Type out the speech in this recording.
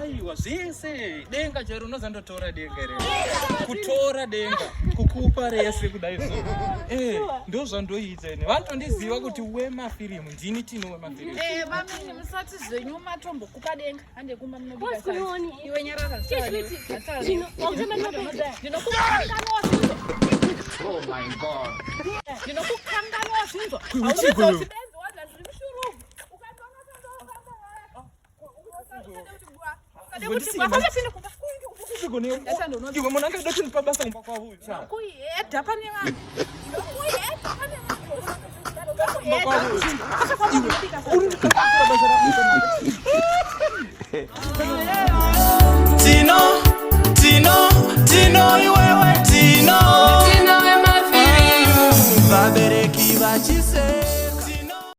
Aiwa zvese denga chero unozandotora denga here? Kutora denga kukupa rese kudai so. Eh, ndozvandoita ini. Vanotondiziva kuti wemafirimu ndini Tino wemafirimu. Eh, vamini musati zvenyu matombokupa denga. Hande kumba munobika Boss, sadza. kunooni? Iwe nyarara. Chii, Tino, wakutamba nemapedza. Ndinokukanganwa zvinzwa. Oh my God. Ndinokukanganwa zvinzwa. Kuchiko Hauzivi iwe. kuti benzi wadla ndiri mushurugwi. Ukandiona Iwe munhu angada kunipa basa kumba kwavo uyu. Kuhedha pane vanhu. Kuhedha pane vanhu. Kumba kwavo uyu. Kuhedha. Uri kutora basa rako.